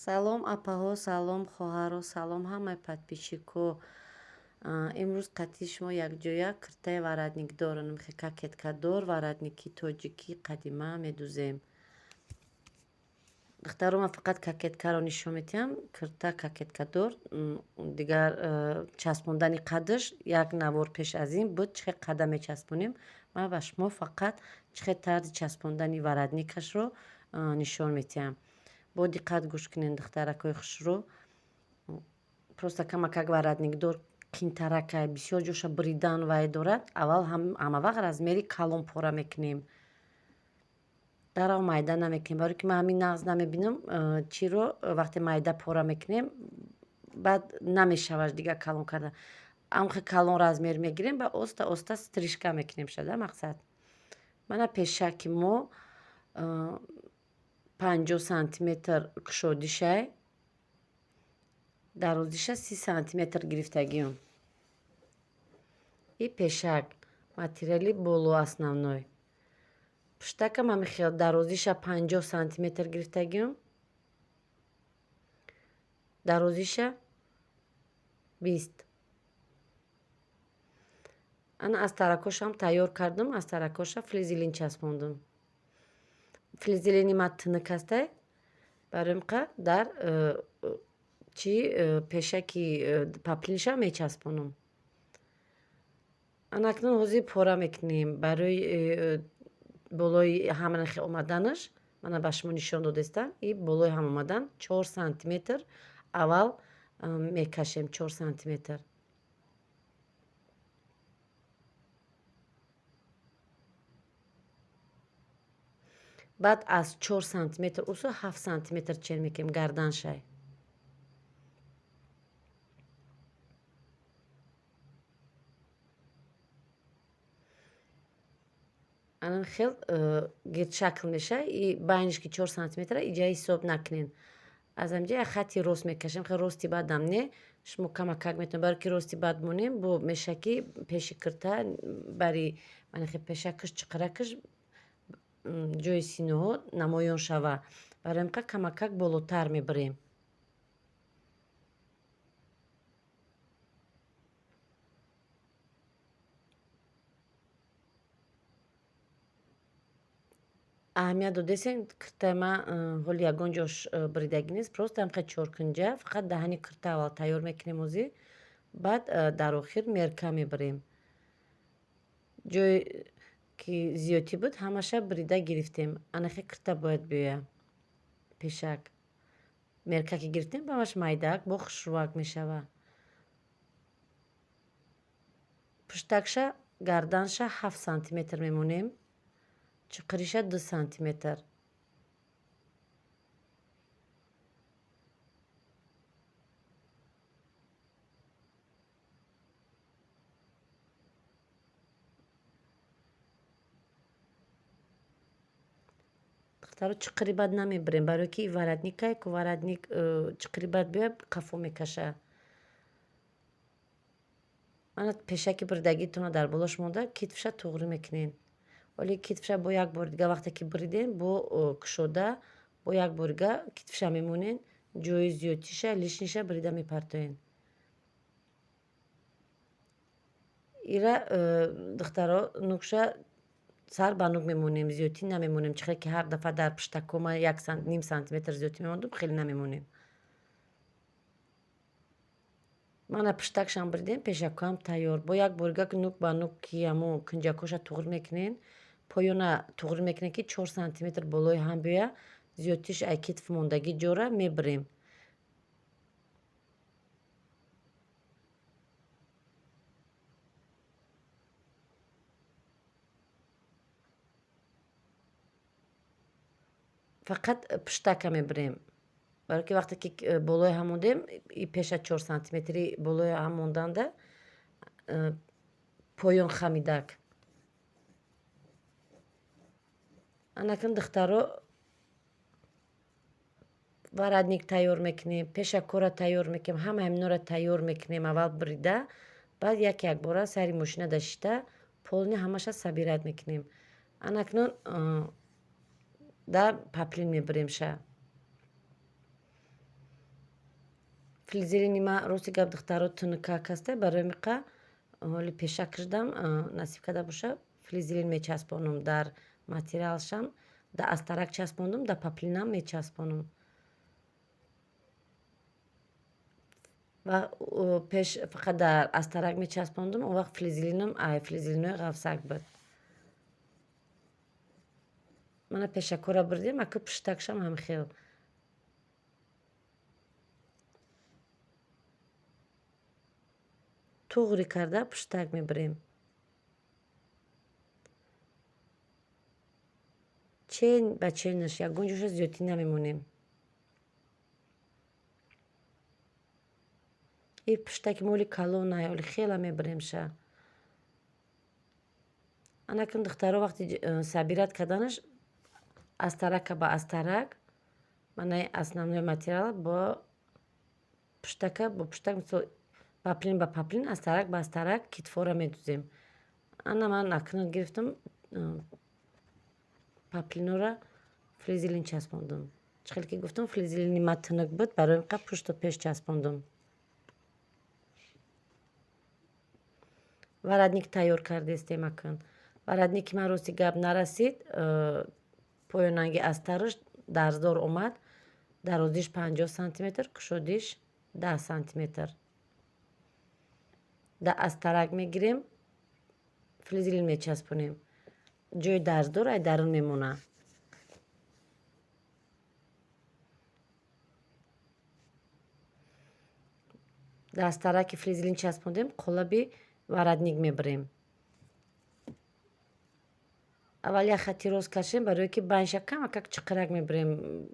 Салом, апаҳо, салом, хоҳаро, салом, ҳамаи подписчико. Имрӯз қатъи шумо якҷоя киртаи воротникдор, кокеткадор, воротники тоҷикӣ қадима медузем. Духтаро, ман фақат кокеткаро нишон медиҳам. Кирта кокеткадор, дигар часпондани қадаш як навор пеш аз ин буд, чӣ хел қада мечаспонем. Ман ба шумо фақат чӣ хел тарзи часпондани воротникашро нишон медиҳам. Бо диққат гӯш кунед, духтаракҳои хушрӯ. Просто камакак воротникдор қинтаракай, бисёр ҷоша бридан вай дорад. Аввал ҳама вақт размери калон пора мекунем. Дарав майда намекунем, барои ки ман ҳамин нағз намебинам, чиро вақте майда пора мекунем, баъд намешавад дигар калон кардан. Амхе калон размер мегирем ба оста оста стрижка мекунем шада мақсад. Мана пешаки мо 50 сантиметр кушодишай, дарозиша 30 сантиметр гирифтагиам. И пешак материали боло основной. Пуштакам ҳами хел дарозиша 50 сантиметр гирифтагиам, дарозиша 20. Ана аз таракошам тайёр кардам, аз таракоша флизелин часпондум. Флизелини ма тинук ҳастай, барои қа дар чи пешаки паплинша мечаспонам. Ана акнун ҳозир пора мекунем барои болои ҳамнахи омаданаш. Мана ба шумо нишон додестам, и болои ҳам омадан 4 сантиметр аввал мекашем, 4 сантиметр. Баъд аз 4 сантиметр усу 7 сантиметр чен мекунем гарданшай. Анам хел гирдшакл меша, и байниш ки 4 сантиметра иҷа ҳисоб накунен. Аз ҳамҷа як хати рост мекашем, хел рости бадам не, шумо камакак метавонед, барои ки рости бад монем, бо меша ки пеши кирта бари манахе пешакаш чиқиракаш ҷои синоҳо намоён шава. Барои ҳамқа камакак болотар мебарем. Аҳамият додесен, киртаи ман ҳоли ягон ҷош бридагӣ нест, просто ҳамқа чоркунҷа, фақат даҳани кирта аввал тайёр мекунем ҳозир, баъд дар охир мерка мебарем. Ҷое ки зиёдтӣ буд, ҳамаша брида гирифтем. Анахе кирта бояд биёяд пешак. Мерка ки гирифтем, ба ҳамаш майдаак бо хушрӯак мешавад. Пуштакша гарданша 7 сантиметр мемонем, чиқириша 2 сантиметр. Духтаро, чиқири бад намебирем, барои ки воротникай ку воротник чиқири бад биёяд, қафо мекашад. Мана пешаки бридагитонро дар болош монда, китфша туғрӣ мекунем. Оли китфша бо як бори дига вақте ки бридем, бо кушода, бо як бори дига китфша мемонем, ҷои зиёдтиша, лишниша брида мепартоем. Ира духтаро, нукша сар ба нук мемонем, зиёдтӣ намемонем. Чӣ хел ки ҳар дафъа дар пуштакҳо ман як ним сантиметр зиёдтӣ мемондум, хеле намемонем. Мана пуштакшам бридем, пешакҳоам тайёр. Бо як бори дига нук ба нук ки ҳамон кунҷакҳоша туғрӣ мекунем, поёна туғрӣ мекунем ки 4 сантиметр болои ҳам биёяд, зиёдтиш ай китф мондагӣ ҷора мебирем. Фақат пуштака мебирем. Барои ки вақте ки болои ҳам мондем, и пеша 4 сантиметри болои ҳам монданда поён хамидак. Анакун духтаро, воротник тайёр мекунем, пешакҳоро тайёр мекунем, ҳама ҳаминҳоро тайёр мекунем аввал брида, баъд як якбора сари мошина дашита полни ҳамаша собирать мекунем. Анакнун дар паплин мебиремша. Флизелини ма, рости гап, духтаро, тунукак ҳасте, барои миқа ҳоли пешак кашидам. Насиб карда боша, флизелин мечаспонам дар материалшам, да астарак часпондум, да паплинам мечаспонам. Ва пеш фақат дар астарак мечаспондум, он вақт флизелинам ай флизелинои ғафсак буд. Мана, пешакҳоро бурдем, аку пуштакшам ҳамхел. Туғри карда пуштак мебарем. Чен ба ченаш, ягон ҷоша зиёдтӣ намемонем. И пуштаки моли калонай, оли хела мебаремша. Анакун, духтаро, вақти собирать карданаш, астарака ба астарак, манаи основной материал бо пуштака бо пуштак, мисол, паплин ба паплин, астарак ба астарак китфора медузем. Ана, ман акнун гирифтам, паплинора флизелин часпондум. Чӣ хеле ки гуфтам, флизелини ма тунук буд, барои ин пушту пеш часпондум. Воротник тайёр кардестем. Акун воротники ман, рости гап, нарасид. Поёнанги астараш дарздор омад. Дарозиш 50 сантиметр, кушодиш 10 сантиметр. Да астарак мегирем, флизелин мечаспонем, ҷои дарздор ай дарун мемонад. Дар астараки флизелин часпондем, қолаби воротник мебарем. Аввал як хати рост кашем, барое ки байнша камакак чиқирак мебарем.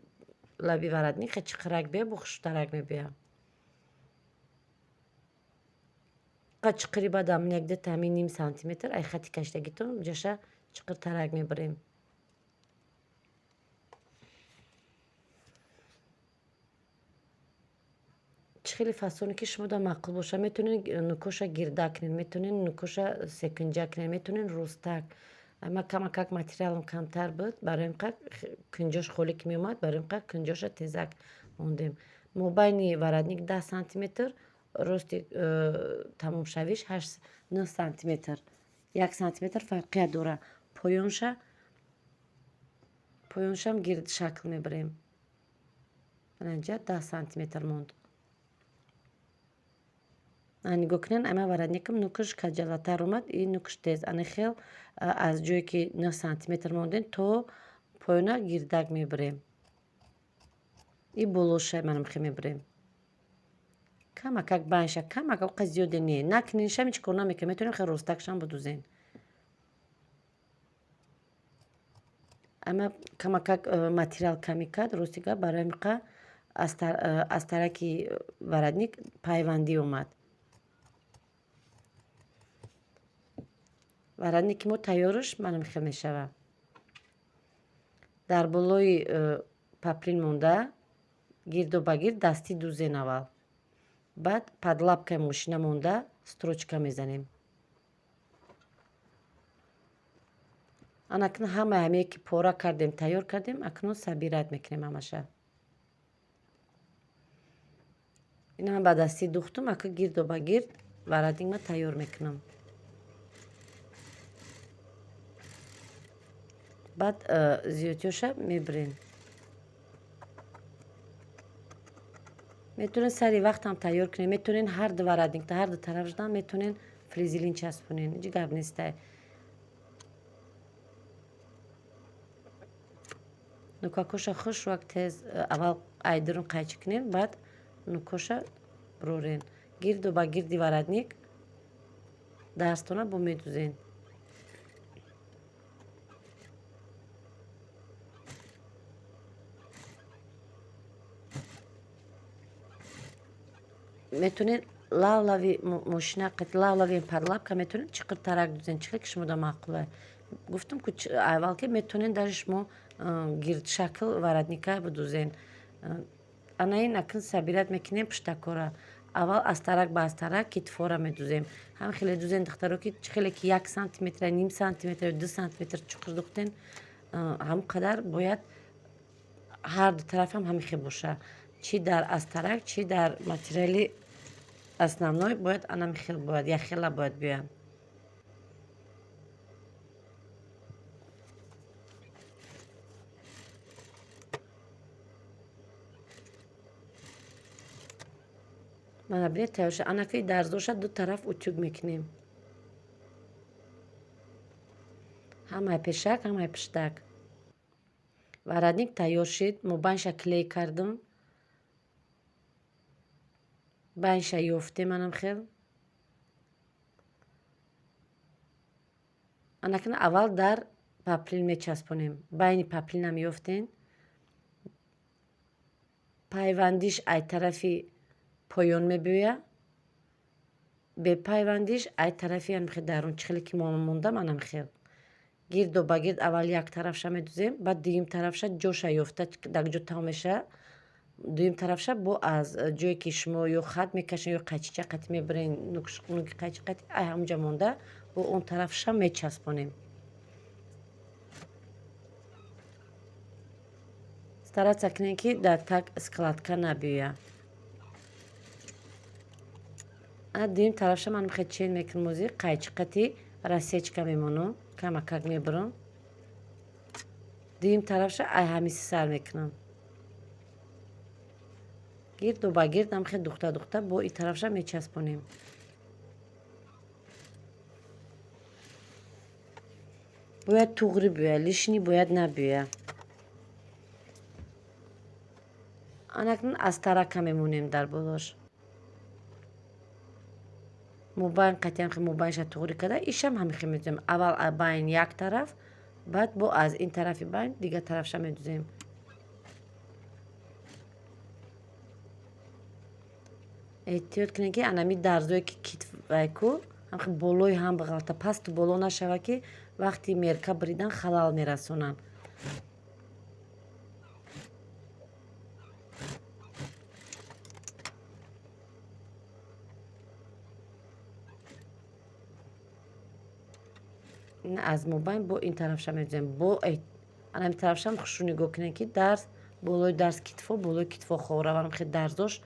Лаби воротник хе чиқирак бия, бо хуштарак мебия. Чиқири баъдам якдета ҳамин ним сантиметр ай хати кашидагитон ҷаша чиқиртарак мебарем. Чӣ хеле фасоне ки шумода маъқул боша, метавонед нукоша гирда кунед, метавонед нукоша секунҷа кунед, метавонед ростак. Ма камакак материалам камтар буд, барои ин кунҷош холӣ ки меомад, барои ин кунҷоша тезак мондем. Мобайни воротник 10 сантиметр, рости тамомшавиш 9 сантиметр, 1 сантиметр фарқият дорад. Поёншам гирд шакл мебарем. Инҷа 10 сантиметр монд. Нигоҳ кунед, ама воротникам нукаш каҷалатар омад и нукаш тез. Ана хел аз ҷое ки 9 сантиметр мондем, то поёна гирдак мебарем. И болоша манам хел мебарем, камакак байнша, камакак, қа зиёде не. Накуненшам, ҳеҷ кор намекунем, метавонем хел ростакшам будузен. Ама камакак материал ками кард, рости гап, барои ҳамиқа астараки воротник пайвандӣ омад. Воротники мо тайёраш манам хел мешавад. Дар болои паплин монда, гирду ба гирд дастӣ дузен аввал, баъд подлапкаи мошина монда, строчка мезанем. Анакун ҳамаи ҳамие ки пора кардем, тайёр кардем, акнун собирать мекунем ҳамаша. Ина, ман ба дастӣ духтум, ака гирду ба гирд воротник ма тайёр мекунам. Баъд зиёдтиёша мебирем. Метавонед сари вақтам тайёр кунед, метавонед ҳар ду воротник ҳар ду тараф шудан, метавонед флизелин часпонед, ҳеҷ гап нестай. Нукакоша хушрак тез аввал айдурун қайчӣ кунем, баъд нукоша бирорен. Гирду ба гирди воротник дарстона бо медузен. Метавонед лавлави мошина, лавлави подлапка метавонед чиқиртарак дузен, чӣ хел ки шумода маъқула. Гуфтам ку аввал, ки метавонед даже шумо гирдшакл воротника бидузен. Ана, ин акн собирать мекунем пуштакора. Аввал астарак ба астарак китфора медузем. Ҳам хеле дузен, духтаро, ки чӣ хеле ки 1 сантиметра, ним сантиметр, 2 сантиметр чуқур духтен, ҳамон қадар бояд ҳар ду тарафам ҳамин хел боша. Чӣ дар астарак, чӣ дар материали основной бояд анами хел бояд, якхела бояд биёянд. Мана бинед, тайёр шуд. Анаки дарзоша ду тараф утюг мекунем. Ҳамаи пешак, ҳамаи пиштак. Воротник тайёр шид. Мобайнша клей кардам. Байнша ёфтем анам хел. Анакна аввал дар паплин мечаспонем. Байни паплинам ёфтем. Пайвандиш ай тарафи поён мебиёяд. Бепайвандиш ай тарафи анам хел дарун, чӣ хеле ки мо мондам анам хел. Гирдо ба гирд аввал як тарафша медузем, баъд дуюм тарафша ҷоша ёфта, дар ҷо тамом мешавад. Дуюм тарафша бо аз ҷое ки шумо ё хат мекашед, ё қайчича қатӣ мебарен, нуки қайчи қатӣ, ай ҳамунҷа монда, бо он тарафша мечаспонем. Стараться кунем, ки дар так складка набиёяд. Ана дуюм тарафша ман хел чен мекунам, ози қайчи қатӣ рассечка мемонам, камакак мебарам. Дуюм тарафша ай ҳамиси сар мекунам. Гирду ба гирд ам хел духта духта бо ин тарафша мечаспонем. Бояд туғри биёяд, лишний бояд набиёяд. Анакнун астарака мемонем дар болош. Мобайн қатиам хел мобайнша туғри карда, ишам ҳамин хел медузем. Аввал байн як тараф, баъд бо аз ин тарафи байн дигар тарафша медузем. Эҳтиёт кунед, ки анами дарзое ки китф вайку ҳамхел болои ҳам бағалта, пасту боло нашава, ки вақти мерка бридан халал мерасонанд. Аз мобайн бо ин тарафша медузем. Бо анами тарафшам хушу нигоҳ кунед, ки дарз болои дарз китфо, болои китфо хоб раванд. Хел дарзош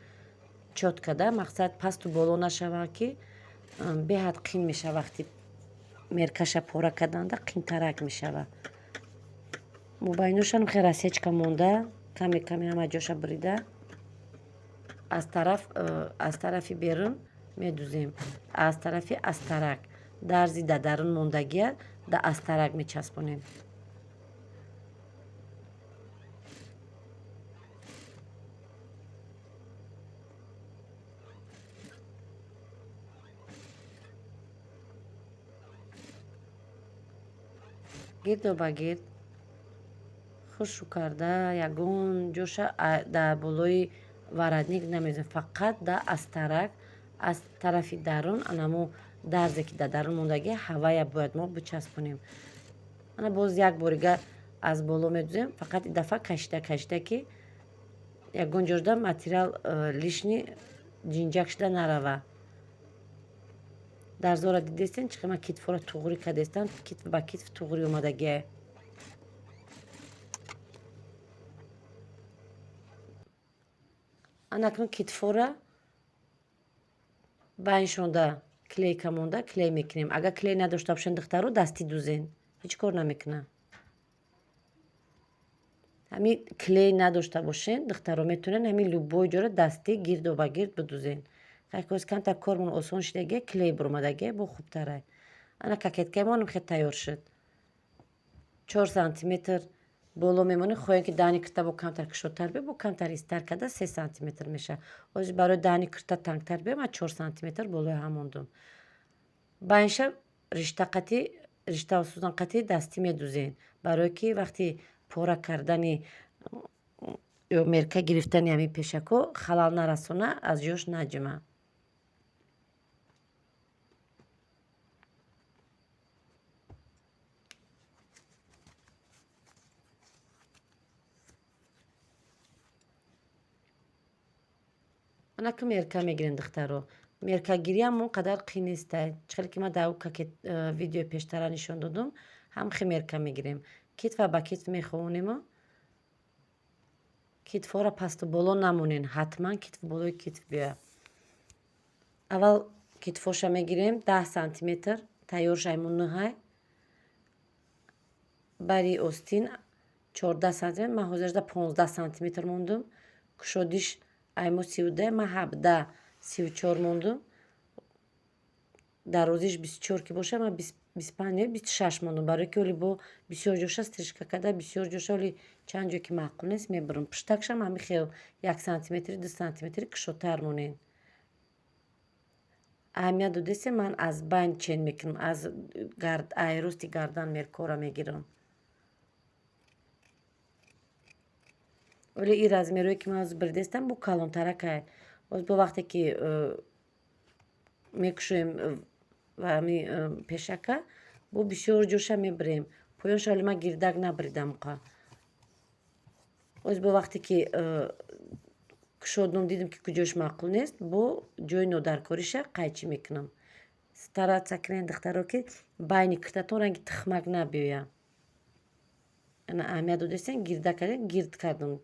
чётко да, мақсад пасту боло нашава, ки беҳад қин мешава, вақти меркаша пора карданда қинтарак мешава. Мобайношам хел рассечка монда, каме каме ҳама ҷоша брида, аз тарафи берун медузем, аз тарафи астарак дарзи дар дарун мондагия да астарак мечаспонем. Гирдо ба гирд хушу карда, ягон ҷоша дар болои воротник намезем, фақат да астарак аз тарафи дарун, анамо дарзе ки дар дарун мондагия ҳавая бояд мо бичаспонем. Ана боз як борига аз боло медузем, фақат ин дафъа кашида кашида, ки ягон ҷошда материал лишний ҷинҷак шуда нарава. Дарзора дидестен, чӣ хел ман китфора туғрӣ кардестам, китф ба китф туғрӣ омадагия. Анакнун китфора байншонда клейка монда клей мекунем. Агар клей надошта бошен, духтаро, дастӣ дузен, ҳеҷ кор намекунад. Ҳамин клей надошта бошен, духтаро, метавонен ҳамин любой ҷора дастӣ гирду ба гирд бидузен. Хайкоз камтар кормон осон шудагия, клей буромадагия, бо хубтарай. Ана кокеткаи мо хел тайёр шуд. 4 сантиметр боло мемонем. Хоҳем, ки даҳни кирта бо камтар кушодтар биё, бо камтар истар карда 3 сантиметр мешавад. Ҳозир барои даҳни кирта тангтар биё, ман 4 сантиметр болои ҳам мондум. Байнша ришта қатӣ, риштаву сӯзан қатӣ дастӣ медузем, барое ки вақти пора кардани ё мерка гирифтани ҳамин пешакҳо халал нарасона, аз ҷош наҷима. Анаки мерка мегирем, духтаро. Меркагириам он қадар қин нестай. Чӣ хеле ки ман дар видеои пештара нишон додум, ҳам хел мерка мегирем. Китфа ба китф мехонему. Китфҳоро пасту боло намонен, ҳатман китф болои китф биёяд. Аввал китфоша мегирем 10 сантиметр, тайёрш айму нӯҳай. Бари остин 14 сантиметр, ман ҳозирда 15 сантиметр мондум. Кушодиш айму 32, ман 17, 34 мондум. Дарозиш 24 ки боша, ман 25 не, 26 мондум, барое ки оли бо бисёр ҷоша стрижка карда, бисёр ҷоша оли чанд ҷое ки маъқул нест, мебурам. Пуштакшам ҳамин хел 1 сантиметри, 2 сантиметри кушодтар монед. Аҳамият додесем, ман аз байн чен мекунам, аз ай рости гардан меркора мегирам. Оли ин размерое ки ман ҳозир бирдестам, бо калонтаракай. Боз бо вақте ки мекушоем ва ҳами пешака, бо бисёр ҷоша мебирем. Поёнша оли ман гирдак набиридам қа. Боз бо вақте ки кушодум, дидем ки куҷош маъқул нест, бо ҷои нодаркориша қайчӣ мекунам. Стараться кунед, духтаро, ки байни киртатон ранги тухмак набиёяд. Ана, аҳамият додестем, гирда кардем, гирд кардам.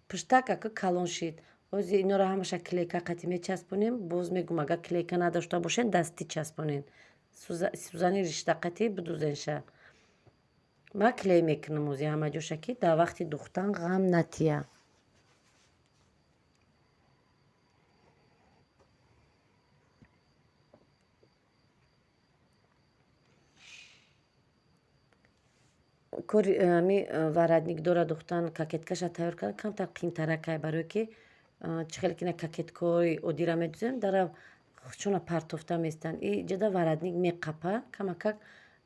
Пуштак ака калон шид. Ҳозир инора ҳамаша клейка қатӣ мечаспонем. Боз мегӯм, агар клейка надошта бошед, дастӣ часпонед. Сӯзани ришта қатӣ бидузенша. Ман клей мекунам ҳозир ҳама ҷоша, ки дар вақти духтан ғам натия. Кори ами воротникдора духтан, кокеткаша тайёр кардан камтар қиинтаракай, барое ки чӣ хеле ки на кокеткаҳои оддиро медузем, дара чуна партофта местанд. И ҷада воротник меқапа, камакак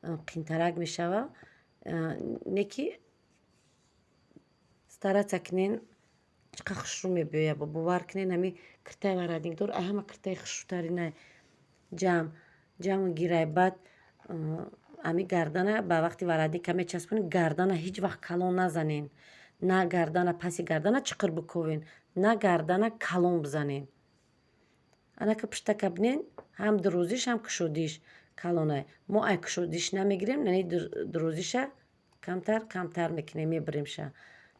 қиинтарак мешава. Не ки стараться кунен, чӣ қадр хушрӯ мебиёяд. Бовар кунен, ҳами киртаи воротникдор ай ҳама киртаи хушрӯтаринай. Ҷамъ ҷамъу гирай. Баъд ҳами гардана ба вақти воротника мечаспонед, гардана ҳеҷ вақт калон назанен. На гардана, паси гардана чиқир биковен, на гардана калон бизанен. Анака пуштака бинен, ҳам дурӯзиш, ҳам кушодиш калонай. Мо ай кушодиш намегирем, яъне дурӯзиша камтар камтар мекунем, мебиремша.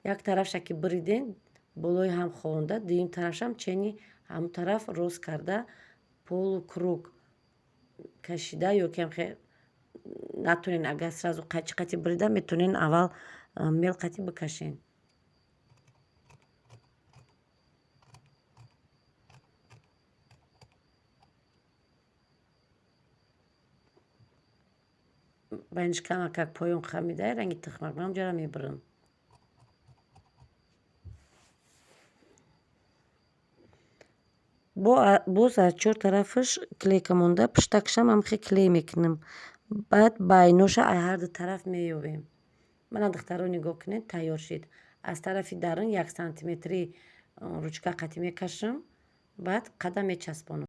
Як тарафша ки бириден, болои ҳам хонда, дуюм тарафшам чени ҳамун тараф рост карда, полукруг кашида ё ки ҳам натонен, агар сразу қайчи қатӣ бирида, метавонен аввал мел қатӣ бикашен. Байниш камакак поён хамида, ранги тухмак, ман ҷара мебирам. Боз аз чор тарафаш клейка монда, пуштакшам ҳамхе клей мекунам. Баъд байноша ай ҳарду тараф меёбем. Мана, духтаро, нигоҳ кунед, тайёр шид. Аз тарафи дарун 1 сантиметри ручка қатӣ мекашам, баъд қадам мечаспонам.